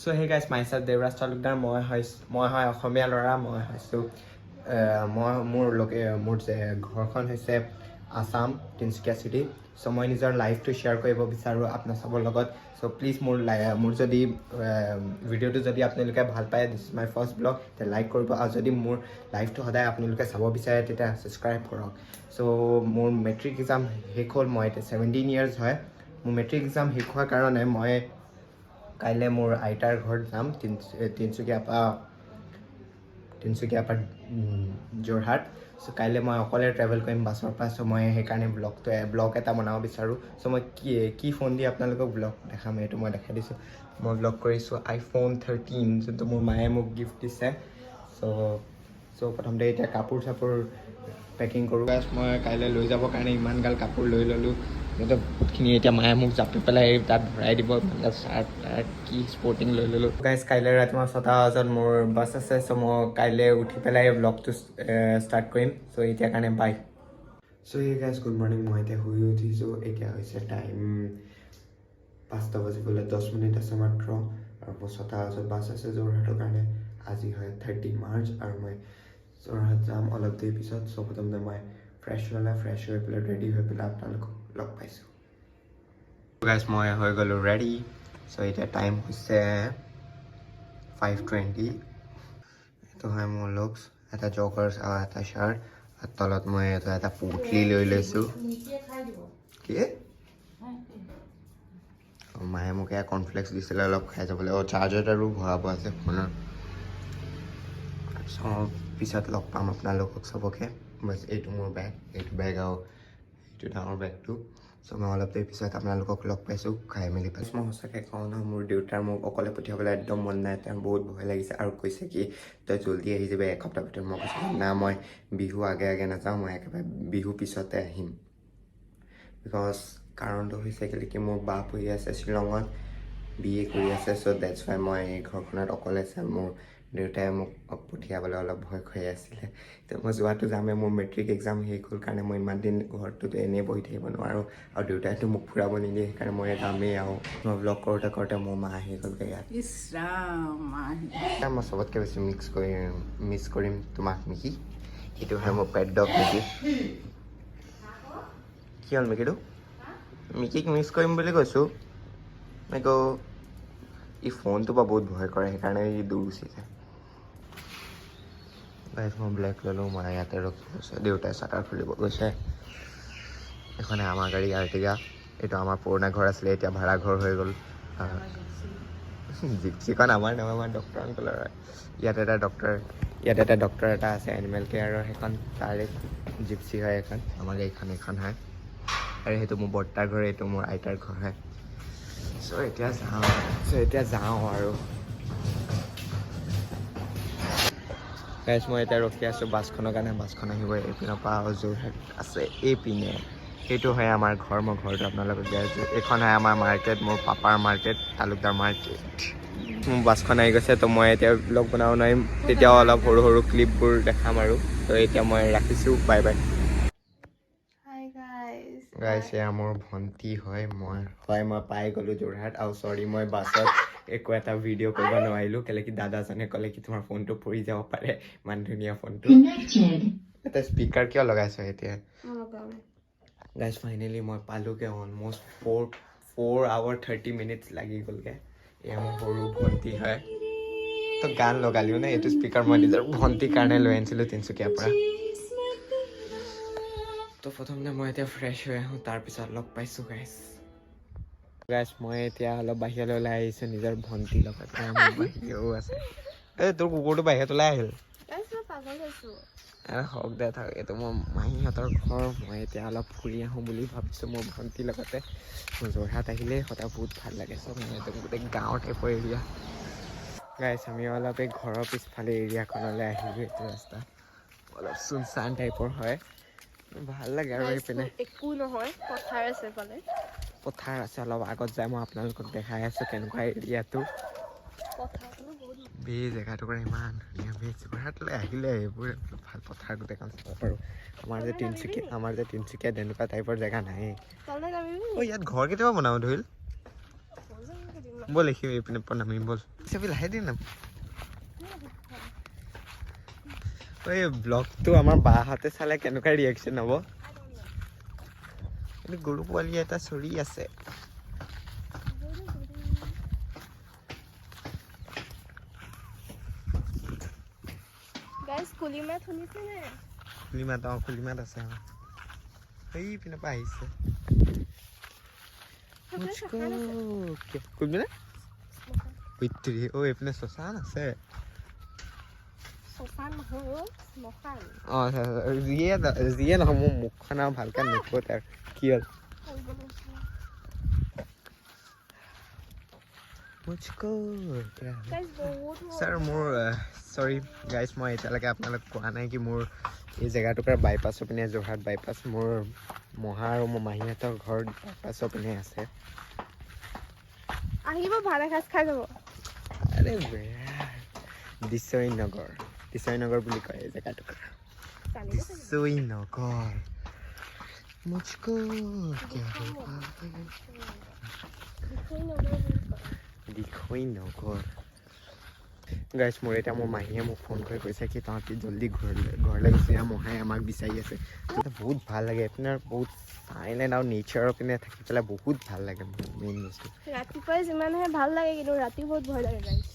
So hey guys, myself Devraj Talukdar. মই হয় অসমীয়া ল'ৰা। মই হৈছোঁ মই মোৰ লোকে মোৰ যে ঘৰখন হৈছে আছাম, তিনিচুকীয়া চিটি। চ' মই নিজৰ লাইফটো শ্বেয়াৰ কৰিব বিচাৰোঁ আপোনাৰ চবৰ লগত। চ' প্লিজ মোৰ যদি ভিডিঅ'টো যদি আপোনালোকে ভাল পায়, this is my first vlog, তেতিয়া লাইক কৰিব আৰু যদি মোৰ লাইফটো সদায় আপোনালোকে চাব বিচাৰে, তেতিয়া ছাবস্ক্ৰাইব কৰক। চ' মোৰ মেট্ৰিক এক্সাম শেষ হ'ল। মই এতিয়া 17 ইয়াৰ্ছ হয়। মোৰ মেট্ৰিক এক্সাম শেষ হোৱাৰ কাৰণে মই কাইলৈ মোৰ আইতাৰ ঘৰত যাম, তিনিচুকীয়াৰ পৰা যোৰহাট। চ' কাইলৈ মই অকলে ট্ৰেভেল কৰিম বাছৰ পৰা। চ' মই সেইকাৰণে ব্লগ এটা বনাব বিচাৰোঁ। চ' মই কি কি ফোন দি আপোনালোকক ব্লগ দেখাম, এইটো মই দেখাই দিছোঁ। মই ব্লগ কৰিছোঁ আইফোন 13, যোনটো মোৰ মায়ে মোক গিফ্ট দিছে। চ' প্ৰথমতে এতিয়া কাপোৰ চাপোৰ পেকিং কৰোঁ। বাছ, মই কাইলৈ লৈ যাবৰ কাৰণে ইমান গাল কাপোৰ লৈ ল'লোঁ। সিহঁতে বহুতখিনি এতিয়া মায়ে মোক জাপি পেলাই তাত ভৰাই দিব। ইমানগাল চাৰ্ট তাৰ্ট, কি স্পৰ্টিং লৈ ল'লোঁ। গাইজ, কাইলৈ ৰাতিপুৱা 6টা বজাত মোৰ বাছ আছে। চ' মই কাইলৈ উঠি পেলাই ব্লগটো ষ্টাৰ্ট কৰিম। চ' এতিয়া কাৰণে bye. So hey guys, good morning. মই এতিয়া শুই উঠিছোঁ। এতিয়া হৈছে টাইম 5টা বাজিবলৈ 10 মিনিট আছে মাত্ৰ আৰু মোৰ 6টা বজাত বাছ আছে যোৰহাটৰ কাৰণে। আজি হয় 30 মাৰ্চ আৰু মই যোৰহাট যাম অলপ দেৰি পিছত। চ' প্ৰথমতে মই ফ্ৰেছ হ'লে, ফ্ৰেছ হৈ পেলাই, ৰেডি হৈ পেলাই আপোনালোকক লগ পাইছোঁ। গাইজ, মই হৈ গ'লোঁ ৰেডি। চ' এতিয়া টাইম হৈছে 5:20। এইটো হয় মোৰ লুকছ, এটা জগাৰ্ছ আৰু এটা শ্বাৰ্ট আৰু তলত মই এইটো এটা পুতলি লৈ লৈছোঁ। কি মায়ে মোক এয়া কৰ্ণফ্লেক্স দিছিলে অলপ খাই যাবলৈ। অঁ, চাৰ্জাৰত আৰু ভৰাব আছে ফোনৰ। চ' পিছত লগ পাম আপোনালোকক চবকে। বাছ, এইটো মোৰ বেগ, এইটো বেগ আৰু এইটো ডাঙৰ বেগটো। চ' মই অলপ দেৰি পিছত আপোনালোকক লগ পাইছোঁ খাই মেলি পাইছোঁ। মই সঁচাকৈ কওঁ ন, মোৰ দেউতাৰ মোক অকলে পঠিয়াবলৈ একদম মন নাই। তেওঁৰ বহুত ভয় লাগিছে আৰু কৈছে কি তই জল্দি আহি যাবি এসপ্তাহ ভিতৰত। মই কৈছোঁ, না, মই বিহু আগে আগে নাযাওঁ, মই একেবাৰে বিহু পিছতে আহিম। Because কাৰণটো হৈছে কেলৈ কি মোৰ বা পঢ়ি আছে শ্বিলঙত, বি এ কৰি আছে। চ' that's Y মই এই ঘৰখনত অকলে আছে। মোৰ দেউতাই মোক পঠিয়াবলৈ অলপ ভয় খাই আছিলে। এতিয়া মই যোৱাটো যামেই। মোৰ মেট্ৰিক এক্সাম শেষ হ'ল কাৰণে মই ইমান দিন ঘৰটোত এনেই বহি থাকিব নোৱাৰোঁ আৰু দেউতাইতো মোক ফুৰাব নিদিয়ে, সেইকাৰণে মই যামেই। আৰু মই ব্লগ কৰোঁতে কৰোঁতে মোৰ মা আহি গ'লগৈ ইয়াত। ইছ ৰাম, মা। মই চবতকৈ বেছি মিছ কৰিম তোমাক মিকি। সেইটো হয় মোৰ পেট ডগ মিকি। কি হ'ল মিকিটো? মিকিক মিছ কৰিম বুলি কৈছোঁ। মিকো, ই ফোনটোৰ পৰা বহুত ভয় কৰে, সেইকাৰণে ই দূৰ গুচি যায়। গাইজ, মই ব্লেক ল'লোঁ। মই ইয়াতে ৰখি গৈছে, দেউতাই চাটাৰ খুলিব গৈছে। এইখনে আমাৰ গাড়ী আৰ্টিগা। এইটো আমাৰ পুৰণা ঘৰ আছিলে, এতিয়া ভাড়া ঘৰ হৈ গ'ল। জিপচিখন আমাৰ নহয়, আমাৰ ডক্টৰ আংকলৰ হয়। ইয়াত এটা ডক্টৰ এটা আছে এনিমেল কেয়াৰৰ, সেইখন তাৰে জিপচি হয়। এখন আমাৰ গাড়ীখন এইখন হয় আৰু সেইটো মোৰ বৰ্তাৰ ঘৰ, এইটো মোৰ আইতাৰ ঘৰ হয়। চ' এতিয়া যাওঁ আৰু গাইজ, মই এতিয়া ৰখি আছোঁ বাছখনৰ কাৰণে। বাছখন আহিব এইপিনৰ পৰা আৰু যোৰহাট আছে এইপিনে। সেইটো হয় আমাৰ ঘৰ। মই ঘৰটো আপোনালোকক দিয়া আছোঁ। এইখন হয় আমাৰ মাৰ্কেট, মোৰ পাপাৰ মাৰ্কেট, তালুকদাৰ মাৰ্কেট। মোৰ বাছখন আহি গৈছে। তো মই এতিয়া ব্লগ বনাব নোৱাৰিম, তেতিয়াও অলপ সৰু সৰু ক্লিপবোৰ দেখাম আৰু। তো এতিয়া মই ৰাখিছোঁ, bye bye. Hi guys. গাইছ, এয়া মোৰ ভণ্টি হয়। মই পাই গ'লোঁ যোৰহাট আৰু চৰি, মই বাছত একো এটা ভিডিঅ' কৰিব নোৱাৰিলোঁ। কেলৈ কি দাদাজনে ক'লে কি তোমাৰ ফোনটো পৰি যাব পাৰে, ইমান ধুনীয়া ফোনটো। এটা স্পীকাৰ কিয় লগাইছ এতিয়া? মই লগাও নাই। গাইজ, ফাইনেলি মই পালোগৈ। Almost 4 hour 30 minutes লাগি গ'লগৈ। এয়া মোৰ সৰু ভণ্টি হয়। তই গান লগালিও নে? এইটো স্পীকাৰ মই নিজৰ ভণ্টিৰ কাৰণে লৈ আনিছিলোঁ তিনিচুকীয়াৰ পৰা। তো প্ৰথমতে মই এতিয়া ফ্ৰেছ হৈ আহোঁ, তাৰপিছত লগ পাইছোঁ। গাইজ, গাইজ, মই এতিয়া অলপ বাহিৰলৈ ওলাই আহিছোঁ নিজৰ ভণ্টিৰ লগত। এয়া মোৰ বাহিৰেও আছে। এই তোৰ কুকুৰটো বাহিৰত ওলাই আহিল। Guys, মই পাগল হৈছো। হওক দে, থাক। এইটো মোৰ মাহীহঁতৰ ঘৰ। মই এতিয়া অলপ ফুৰি আহোঁ বুলি ভাবিছোঁ মোৰ ভণ্টিৰ লগতে। মোৰ যোৰহাট আহিলেই সদায় বহুত ভাল লাগে। চব মানে একদম গোটেই গাঁৱৰ টাইপৰ এৰিয়া। গাইছ, আমি অলপ এই ঘৰৰ পিছফালে এৰিয়াখনলৈ আহিলোঁ। এইটো ৰাস্তা অলপ চুনচান টাইপৰ হয়, ভাল লাগে আৰু Guys, এইপিনে একো নহয়, পথাৰ আছে এইফালে। পথাৰ আছে। অলপ আগত যাই মই আপোনালোকক দেখাই আছোঁ কেনেকুৱা এৰিয়াটো। পথাৰখনো বহুত বে, জেগাটুকুৰা ইমান ধুনীয়া বে। যোৰহাটলৈ আহিলে এইবোৰ ভাল পথাৰ গোটেইখন চাব পাৰোঁ। আমাৰ যে তিনিচুকীয়া তেনেকুৱা টাইপৰ জেগা নাই। তললৈ নামিবি। অ, ইয়াত ঘৰ কেতিয়াবা বনাব ধৰিল। হৈ যাব কেইদিনমান। ব'ল, এইখিনি এইপিনে পৰা নামিম ব'ল। চাবি, লাহে দিন নাম। এই ব্লগটো আমাৰ বাহঁতে চালে কেনেকুৱা ৰিয়েকশ্যন হ'ব? কিন্তু গৰু পোৱালি এটা চৰি আছে। গাইজ, কুলি মাত শুনিছে নে? কুলিমাত, অঁ, কুলিমাত আছে। অঁ, সেইপিনৰ পৰা আহিছে। সেইফালে শ্মশান আছে। কোনপিনে? ঐ, অ, এইপিনে শ্মশান আছে। শ্মশান নহয় অ, শ্মশান। অঁ, যিয়ে যিয়ে নহয়, মোৰ মুখখন আৰু ভালকৈ নুফুট আৰু কি হ'ল? কৰিব লৈছো। মুঝকো ক্যা গাইজ, বহুত ছাৰ মোৰ, চৰি গাইজ, মই এতিয়ালৈকে আপোনালোক কোৱা নাই কি মোৰ এই জেগাটুকুৰা বাইপাছৰ পিনে, যোৰহাট বাইপাছ। মোৰ মহা আৰু মোৰ মাহীহঁতৰ ঘৰ বাইপাছৰ পিনে আছে। আহিব, ভাল এসাঁজ খাই যাব। আৰে বেয়া, দিচৈ নগৰ, দিচৈ নগৰ বুলি কয় এই জেগাটুকুৰা। জানিব চাগে। দিচৈ নগৰ। মুঝকো ক্যা হোৱা? দিখৌ নগৰ বুলি কয়। দিখৈ নগৰ। গাইজ, মোৰ এতিয়া মোৰ মাহীয়ে মোক ফোন কৰি কৈছে কি তহঁতি জল্দি ঘৰলৈ গুচি আহ, মহাই আমাক বিচাৰি আছে। তেতিয়া বহুত ভাল লাগে আপোনাৰ, বহুত চাইলেণ্ট আৰু নেচাৰৰ পিনে থাকি পেলাই বহুত ভাল লাগে মোৰ মেইন বস্তু। ৰাতিপুৱাই যিমানহে ভাল লাগে, কিন্তু ৰাতি বহুত ভয় লাগে গাইজ।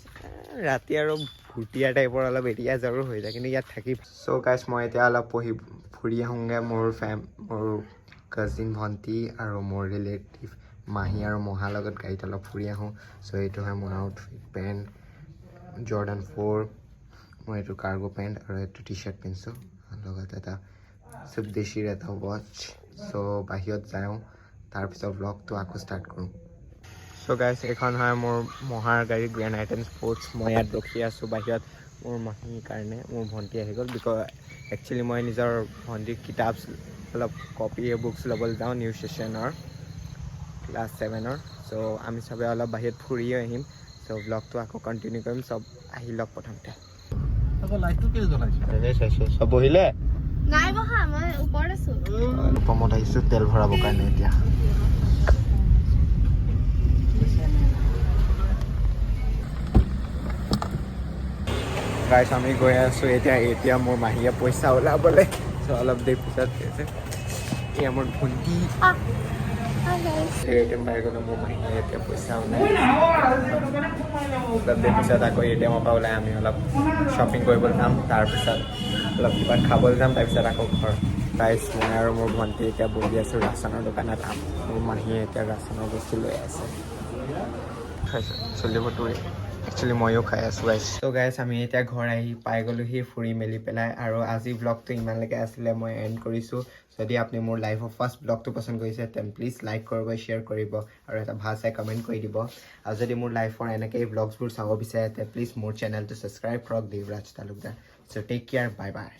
ৰাতি আৰু ভুটীয়া টাইপৰ অলপ এৰিয়া জাৰো হৈ যায়, কিন্তু ইয়াত থাকি। চ' গাইজ, মই এতিয়া অলপ পঢ়ি ফুৰি আহোঁগৈ। মোৰ কাজিন ভণ্টি আৰু মোৰ ৰিলেটিভ মাহী আৰু মহাৰ লগত গাড়ীত অলপ ফুৰি আহোঁ। চ' এইটো হয় মোৰ আউটফিট, পেণ্ট জৰ্ডান 4, মই এইটো কাৰ্গো পেণ্ট আৰু এইটো টি চাৰ্ট পিন্ধিছোঁ, লগত এটা চুপদেশীৰ এটা ৱাচ। চ' বাহিৰত যাওঁ, তাৰপিছত ব্লগটো আকৌ ষ্টাৰ্ট কৰোঁ। চ' গাইজ, এইখন হয় মোৰ মহাৰ গাড়ী, গ্ৰেণ্ড আই টেন স্পৰ্টছ। মই ইয়াত ৰখি আছোঁ বাহিৰত মোৰ মাহীৰ কাৰণে। মোৰ ভণ্টি আহি গ'ল, because actually মই নিজৰ ভণ্টিৰ কিতাপ অলপ কপি বুকছ ল'বলৈ যাওঁ, নিউ ছেশ্যনৰ ক্লাছ 7ৰ। চ' আমি চবে অলপ বাহিৰত ফুৰিও আহিম। চ' ব্লগটো আকৌ কণ্টিনিউ কৰিম। চব আহি লওক প্ৰথমতে। আকৌ লাইটটো কেলে জ্বলাইছে? এনেই চাইছোঁ। চব বহিলে? নাই বহা, মই ওপৰত আছো। কমত আহিছোঁ তেল ভৰাবৰ কাৰণে এতিয়া। গাইছ, আমি গৈ আছোঁ এতিয়া। এতিয়া মোৰ মাহীয়ে পইচা ওলাবলৈ, চ' অলপ দেৰি পিছত আছে। এয়া মোৰ ভণ্টি। Hi guys. A T M পাই গ'লোঁ। মোৰ মাহীয়ে এতিয়া পইচা ওলাই। অলপ দেৰি পিছত আকৌ এ টি এমৰ পৰা ওলাই আমি অলপ শ্বপিং কৰিবলৈ যাম, তাৰপিছত অলপ কিবা খাবলৈ যাম, তাৰপিছত আকৌ ঘৰ। গাইছ, মই আৰু মোৰ ভণ্টি এতিয়া বহি আছোঁ ৰাচনৰ দোকানত। মোৰ মাহীয়ে এতিয়া ৰাচনৰ বস্তু লৈ আছে। খাইছোঁ চলিব তোৰে। একচুৱেলি ময়ো খাই আছোঁ গাইছ। ত' গাইছ, আমি এতিয়া ঘৰ আহি পাই গ'লোহি ফুৰি মেলি পেলাই আৰু আজি ব্লগটো ইমানলৈকে আছিলে, মই এণ্ড কৰিছোঁ। যদি আপুনি মোৰ লাইফৰ ফাৰ্ষ্ট ব্লগটো পচন্দ কৰিছে, তেন প্লিজ লাইক কৰিব, শ্বেয়াৰ কৰিব আৰু এটা ভাল চাই কমেণ্ট কৰি দিব। আৰু যদি মোৰ লাইফৰ এনেকৈ ব্লগছবোৰ চাব বিচাৰে, তেন প্লিজ মোৰ চেনেলটো ছাবস্ক্ৰাইব কৰক, Devraj Talukdar. So take care, bye bye.